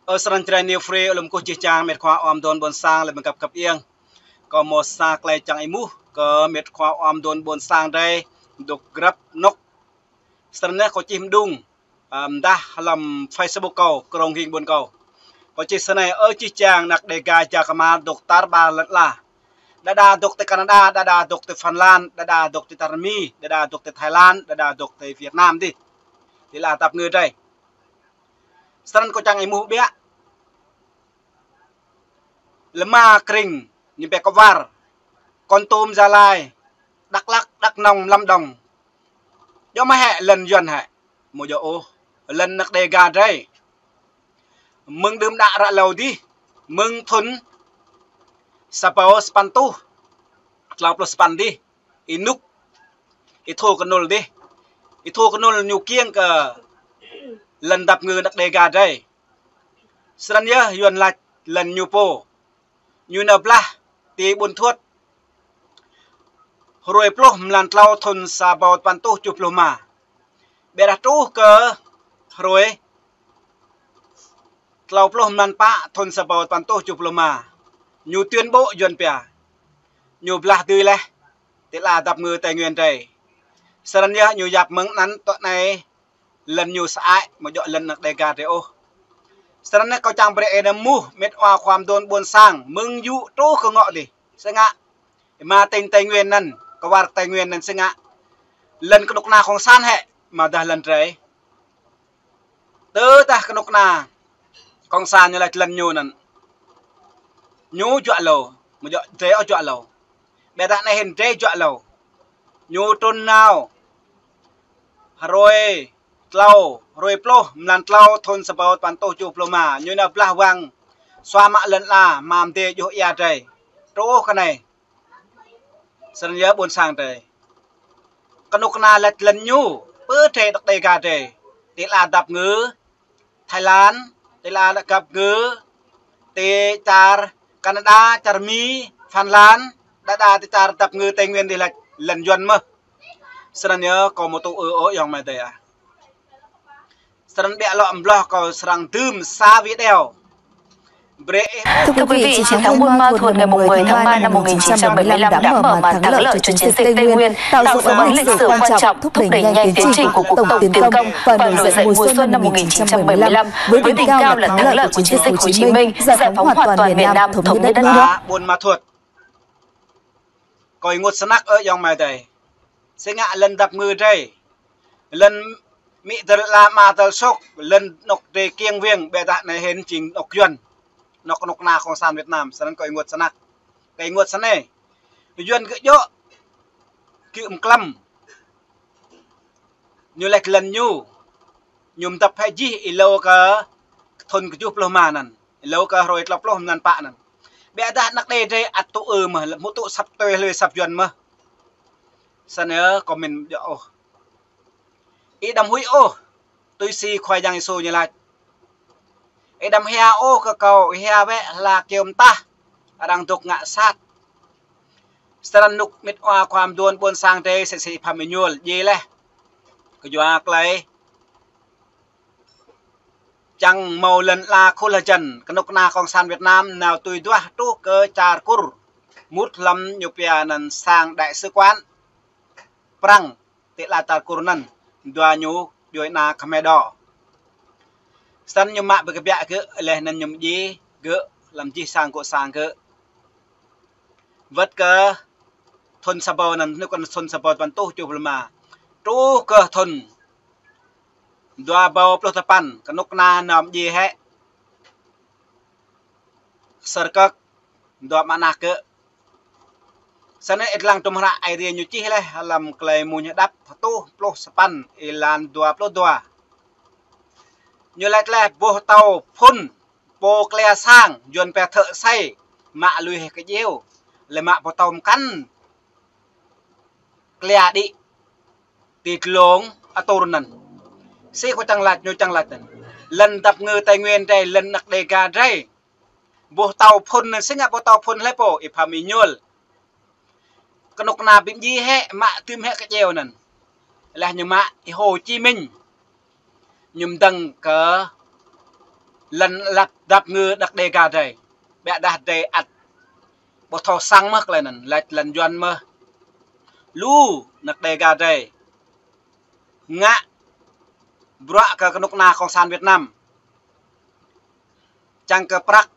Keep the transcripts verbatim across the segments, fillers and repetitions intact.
Ơ srăng čơđai New Free, lŏm kơkuh jih jang mĕt khua ƀôn ƀôn sang lĕ mơgăp găp iăng. Kâo mơ̆ sa tơlơi čang êmuh kơ mĕt khua ƀôn ƀôn sang drei dŏ grăp nŏk. Srăng neh kâo čih mơđung, ơ, mơdah hlăm Facebook kâo, krong hing ƀôn kâo. Kâo čih snei: Ơ jih jang anăk Đêga jăk kơmar dŏ tar ƀar lŏn ala. Đơđa dŏ ti Canada, đơđa dŏ ti Phần Lan, đơđa dŏ ti tar Mi, đơđa dŏ ti Thái Lan, đơđa dŏ ti Việt Nam dih. Ti ala dăp ngơ drei. Srăng kâo čang êmuh biă. Lơma kring ñu pĕ kơ war, Kon Tum Gia Lai, Dak Lak, Dak Nông, Lâm Đồng. Djơ̆ mơ̆ hĕ lŏn Yuan hĕ? Mơ̆ djơ̆ ôh, lŏn anăk Đêga drei. Mơ̆ng đưm đă ră lâo dih, mơ̆ng thŭn sa rơbâo sapăn rơtuh tlâo pluh sapăn dih, ih nŭk, ih thâo kơnŭl dih. Ih thâo kơnŭl ñu kiăng kơ lŏn dăp ngơ anăk Đêga drei. Srăng yơh Yuan lač lŏn ñu pô. Ñu nao blah ti Ƀuôn Thuôt hrơi pluh mlan tlâo thŭn sa rơbâo sapăn rơtuh tơjuh pluh rơma. Ƀiădah truh kơ hrơi tlâo pluh mlan pă thŭn sa rơbâo sapăn rơtuh tơjuh pluh rơma, ñu tuyên bố Yuan pia ñu blah dưi laih ti ala dăp ngơ Tây Nguyên drei. Srăng yơh ñu yap mơ̆ng anăn tŏ anai lŏn ñu sơăi, mơ̆ djơ̆ lŏn anăk Đêga drei ôh. Srăng neh kâo čang brơi ih nao êmuh mĕt wa khua mơdôn ƀôn sang mơ̆ng yŭ truh kơ ngŏ dih. Sĭt ngă, ih mă tỉnh Tây Nguyên anăn, kơ war Tây Nguyên anăn sĭt ngă lŏn kơnuk kơna Cộng sản hĕ, mơ̆ dah lŏn drei? Tơdah kơnuk kơna Cộng sản ñu lač lŏn ñu anăn, ñu juă lâo, mơ̆ djơ̆ drei ôh juă lâo. Ƀiădah anai hĭn drei juă lâo. Ñu trŭn nao hrơi tlâo, hrơi pluh mlan tlâo thŭn sa rơbâo sapăn rơtuh tơjuh pluh rơma, ñu nao blah wang sua mă lŏn ala, mă mdê djuh ia drei. Truh kơ anai, srăng yơh ƀôn sang drei. Kơnuk kơna lač lŏn ñu, pơ drei dŏ Đêga drei, ti ala dăp ngơ Thái Lan, ti ala dăp ngơ, ti čar Canada, čar Mi, Phần Lan, đơđa ti čar dăp ngơ Tây Nguyên dih lač lŏn Yuan mơ̆. Srăng yơh kâo mơ̆ tŭ ư ôh ayŏng amai adơi ah. Srăng ƀiă lŏ mơ̆ blah kâo srăng dưm sa video. Thưa quý vị, chiến thắng Buôn Ma Thuột ngày mười tháng ba năm một nghìn chín trăm bảy mươi lăm đã mở màn thắng lợi cho chiến dịch Tây Nguyên, tạo dấu ấn lịch sử quan trọng thúc đẩy nhanh tiến trình của cuộc tổng tiến công và nổi dậy mùa xuân năm một nghìn chín trăm bảy mươi lăm, với đỉnh cao là thắng lợi của chiến dịch Hồ Chí Minh giải phóng hoàn toàn miền Nam thống nhất đất nước. Buôn Ma Thuột. Kâo ênguôt snăk ơ ayŏng amai adơi. Sĭt ngă lŏn dăp ngơ drei, lŏn amĭ tơl ama tơl sŏk, lŏn anŏ drei kiăng wiăng, ƀiădah anai hĭn jing anŏ Yuan, anŏ kơnuk kơna Cộng sản Việt Nam, srăng kâo ênguôt snăk. Kâo ênguôt snei. Yuan gơ̆ djơ̆, gơ̆ mơklăm. Ñu lač lŏn ñu, ñu mdăp hĕ jih êlâo kơ thŭn kơjuh pluh rơma anăn, êlâo kơ hrơi tlâo pluh mlan pă anăn. Ƀiădah anăk Đê drei ăt tŭ ư mơ̆, mơ̆ tŭ săp tui hlue săp Yuan mơ̆. Srăng yơh kâo mĭn djơ̆ ôh. Ih đăm huĭ ôh, tui si Khua Yang Yêsu ñu lač. Ih đăm hia ôh kơ kâo, ih hia wĕ hla kơyâo mơtah, arăng dŏ ngă sat. Srăng nŭk mĕt wa khua mơdôn ƀôn sang drei sĭt sĭt pham ih ñuôl, djai laih. Kơ yua tơlơi čang mâo lŏn ala khul hơjăn, kơnuk kơna Cộng sản Việt Nam nao tui duah truh kơ čar Kur, mŭt hlăm ñu pia anăn sang đại sứ quán Prăng ti ala čar Kur anăn, dua ñu djuai ana Khmer Đỏ. Srăng ñu mă ƀơi kơ biă gơ̆, laih anăn ñu mdjiê gơ̆ hlăm jih sang gŏ sang gơ̆. Wơ̆t kơ thŭn sa rơbâo anăn, nŭk kơ thŭn sa rơbâo sapăn rơtuh tơjuh pluh rơma, truh kơ thŭn dua rơbâo pluh sapăn, kơnuk kơna nao mdjiê hĕ Sơrkơk, dua mă anăk gơ̆. Srăng ih lăng tŭm hră Aê Diê ñu čih laih hlăm Klei Mmuñ Hơđăp hơtuh pluh sapăn, êlan dua pluh dua. Ñu lač laih boh tâo phŭn, pô klia sang, Yuan pia thợ xây, mă lui hĕ kơdjeo, lĕ mă boh tâo mkăn klia đĭ ti dlông atur anăn. Si kâo čang lač, ñu čang lač anăn. Lŏn dăp ngơ Tây Nguyên drei, lŏn anăk Đêga drei, boh tâo phŭn anăn, si ngă boh tâo phŭn hlei pô, ih pham ih ñuôl. Kơnuk kơna bi mdjiê hĕ, mă dưm hĕ kơdjeo anăn. Laih ñu mă ih Hồ Chí Minh. Ñu mơdơ̆ng kơ lŏn lăp dăp ngư đăk Đêga drei. Biă dah drei ăt ƀu thâo săng mơ̆ tơlơi anŭn, laĭ lŏn Yuan mơ̆. Lu anăk Đêga drei ngă bruă kơ kơnuk kơna Cộng sản Việt Nam. Čang kơ prăk,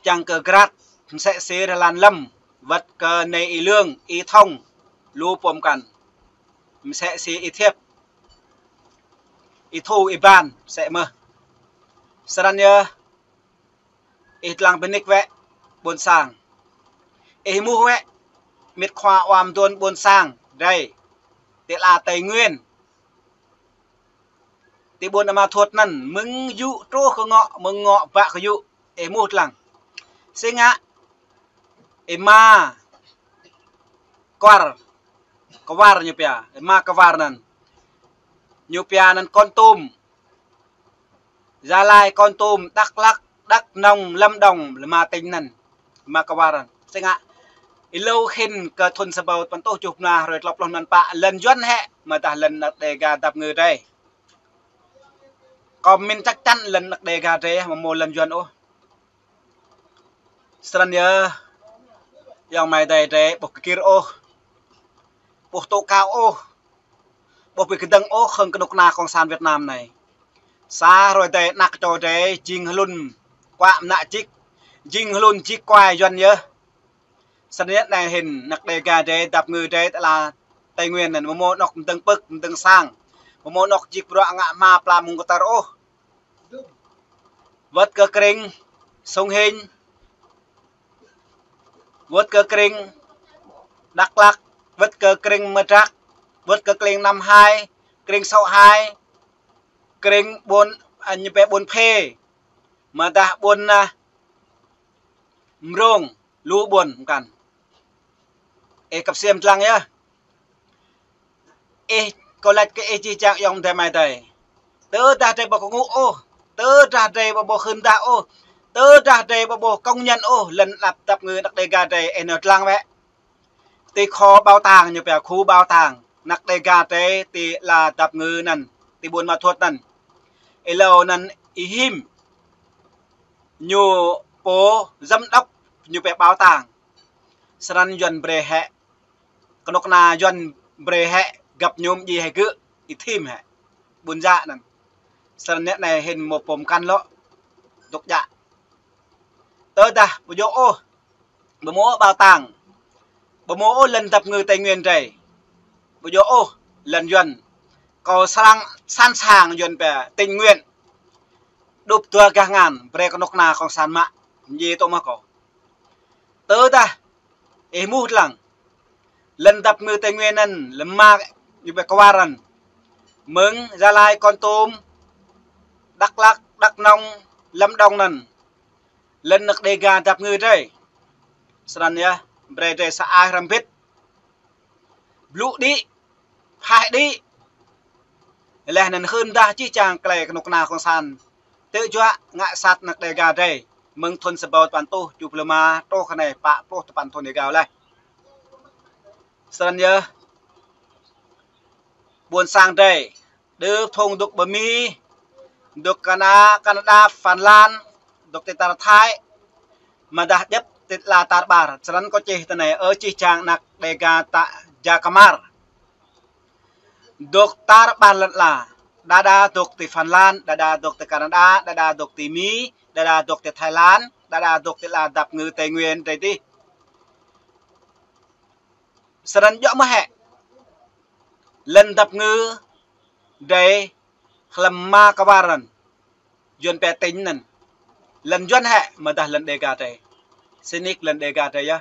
čang kơ grat, msĕ si rơlan lăm, wơ̆t kơ nai Y Lương, Y Thông, lu pô mơkăn. Msĕ si Y Thiêp, Y Thu, Y Ban, msĕ mơ̆. Srăng yơh, ih lăng bơnik wĕ ƀôn sang. Ih hmư̆ wĕ, mĭt khua ƀôn sang drei, ti la Tây Nguyên. Ti ƀôn Ama Thuôt anŭn, mơ̆ng yŭ truh kơ ngŏ, mơ̆ng ngŏ bă kơ yŭ, ih hmư̆ lăng. Si ngă, Y Ma Kwar, Kwar ñu pia, Y Ma Kwar anŭn. Ñu pia anŭn Kon Tum. Gia Lai, Kon Tum, Đăk Lăk, Đăk Nông, Lâm Đồng, lơma tỉnh anŭn. Y Ma Kwar anŭn. Si ngă, ih lâo hĭn kơ thŭn sa rơbâo tơpăn rơtuh tơjuh pluh, hrơi klâo pluh anŭn pă lŏn Yuan hĕ, mơdah lŏn anăk Đêga dăp ngư drei. Kâo mĭn chắc chắn lŏn anăk Đêga drei, mơ̆ mơ̆ lŏn Yuan ôh. Srăng yơh, ayŏng amai adơi drei, ƀuh kơ kir ôh. Ƀuh tŭ kâo ôh. Ƀuh ƀĭ kơdơ̆ng ôh, hăng kơnuk kơna Cộng sản Việt Nam anai. Sa hrơi drei, anăk čô drei, jing hlŭn, kuă mơnă jik. Jing hlŭn jik kuai Yuan yơh. Srăng yơh anai hĭn, anăk Đêga drei, dăp ngư drei, ti la Tây Nguyên anŭn, mơ̆ mơ̆ anŏk mơdơ̆ng pơ̆k, mơdơ̆ng sang. Mơ̆ mơ̆ anŏk jik bruă ngă hma pla mơ̆ng kơtăr ôh. Wơ̆t kơ krĭng Sông Hinh, wơ̆t kơ krĭng Đăk Lăk, wơ̆t kơ krĭng Mơdrak, wơ̆t kơ krĭng Năm Hai, krĭng Sŏ Hai, krĭng ƀôn, a, ñu pia ƀôn Phê, mơdah ƀôn, a, Mrông, lu ƀôn mơkăn. Ih kăp ksiêm lăng yơh. Ih, kâo laĭ kơ ih jih jang ayŏng adơi amai adơi. Tơdah drei ƀu kơngŭ ôh, tơdah drei ƀu ƀuh hưn dah ôh, tơdah drei ƀu ƀuh công nhận ôh, lŏn lăp dăp ngư anăk Đêga drei, ih nao lăng wĕ. Ti kho bảo tàng ñu pia, khu bảo tàng, anăk Đêga drei, ti la dăp ngư anŭn, ti ƀôn Ama Thuôt anŭn. Ih lâo anŭn ih him. Ñu pô giám đốc, ñu pia bảo tàng. Srăng Yuan brơi hĕ. Kơnuk kơna Yuan brơi hĕ, găp ñu mơji hĕ gơ̆, ih thim hĕ. Ƀun jă anŭn. Srăng anai hĭn mơ̆ pô mơkăn lŏ. Dŏ jă. Tơdah, ƀu djơ̆ ôh. Ƀu mơ̆ ôh bảo tàng. Ƀu mơ̆ ôh lŏn dăp ngư Tây Nguyên drei. Ƀu djơ̆ ôh lŏn Yuan. Kâo srăng sẵn sàng Yuan pia tình nguyện. Đŭp dua gah ngăn, brơi kơnuk kơna Cộng sản mă. Mơji tŏ mơ̆ kâo. Tơdah, ih hmư̆ lăng. Lŏn dăp ngư Tây Nguyên anŭn, lơma ñu pia Kwar anŭn. Mơ̆ng Gia Lai, Kon Tum, Đăk Lăk, Đăk Nông, Lâm Đồng anŭn. Lŏn anăk Đêga dăp ngư drei. Srăng yơh, brơi drei sa ai hrăm bĭt. Blŭ đĭ, phah đĭ. Laih anŭn hưn dah jih jang tơlơi kơnuk kơna Cộng sản. Tơjuă ngă sat anăk Đêga drei. Mơ̆ng thŭn sa rơbâo tơpăn rơtuh tơjuh pluh rơma, truh kơ anai pă pluh tơpăn thŭn êgao laih. Srăng yơh. Ƀôn sang drei. Đơ phung dŏ ƀơ Mi, dŏ Kana-, Canada, Phần Lan, dŏ ti tar Thái, mơdah djŏp ti la tar ƀar, srăng kâo čih tơ anai, ơ jih jang anăk Đêga ta ja kơmar. Dŏ tar ƀar lŏn la, đa đa dŏ ti Phần Lan, đa đa dŏ ti Canada, đa đa dŏ ti Mi, đa đa dŏ ti Thái Lan, đa đa dŏ ti la dăp ngư Tây Nguyên drei dih. Srăng djŏ mơ̆ hĕ. Lŏn dăp ngư drei hlăm Ama Kwar anŭn. Yuan pia tỉnh anŭn. Lŏn Yuan hĕ, mơdah lŏn Đêga drei. Sĭt nik lŏn Đêga drei yơh.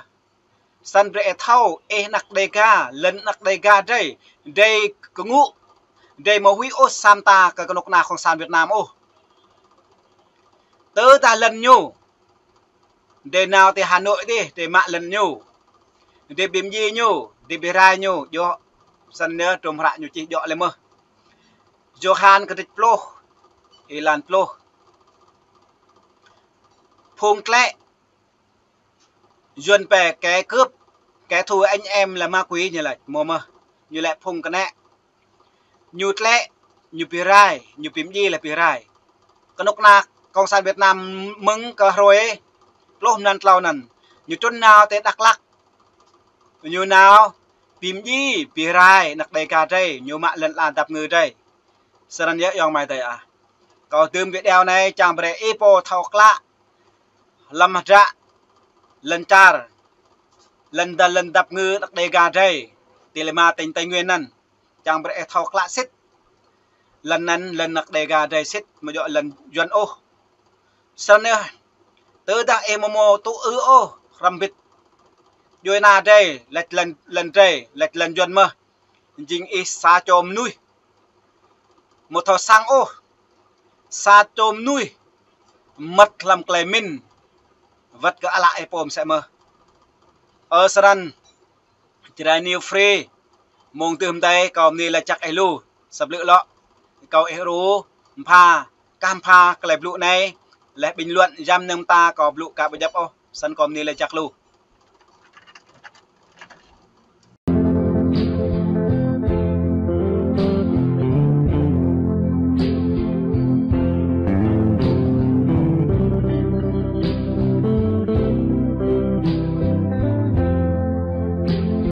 Srăng brơi ih thâo, ih anăk Đêga, lŏn anăk Đêga drei. Drei kơngŭ, drei mơ̆ huĭ ôh sa mta kơ kơnuk kơna Cộng sản Việt Nam ôh. Tơdah lŏn ñu. Drei nao ti Hà Nội dih, drei mă lŏn ñu. Drei ƀĭm dji ñu, drei ƀĭ rai ñu, djŏ. Srăng yơh, hrŏm hră ñu čih djŏ lĕ mơ̆. Yôhan kơdrêč pluh, êlan pluh. Phung tlĕ, Yuan pia kẻ cướp, kẻ thù anh em là ma quỷ ñu laĭ, mơ̆ mơ̆. Ñu laĭ phung kơnĕ. Ñu tlĕ, ñu ƀu rai, ñu ƀu mjĭ lĕ ƀu rai. Kơnuk kơna Cộng sản Việt Nam mơ̆ng kơ hrơi pluh mlan klâo anŭn, ñu trŭn nao tơ Dak Lak. Ñu nao ƀu mjĭ ƀu rai anăk Đêga drei, ñu mă lŏn ala dap kơngư drei. Snăn yơh ayŏng amai adơi ah. Kâo dưm video anai čang brơi ih pô thâo klă lăm hdră lŏn čar, lŏn da-, lŏn dap kơngư anăk Đêga drei ti lima tỉnh Tây Nguyên anŭn. Čang brơi ih thâo klă sĭt. Lŏn anŭn lŏn anăk Đêga drei sĭt, amâo djŏ lŏn Yuăn ôh. Snăn yơh, tơdah ih amâo mâo tŭ ư ôh hrŏm hơbĭt djuê ana drei, lač lŏn, lŏn drei, lač lŏn Yuăn mơh, jing ih sa čô mơnuih amâo thâo sang ôh, sa čô mơnuih mơmŏt hlăm klei mĭn, wăt kơ ală ih pô msĕ mơh. Ơ snăn, Jrai New Free, mông tơm tơi kâo mni lač jăk ih lu, sa blư̆ lŏ, kâo ih ru, mpha, kah mpha klei blŭ anai, leh bình luận, jăm nơ̆ng mơta kâo blŭ ka ƀu djŏp ôh, snăn kâo mni lač jăk lu.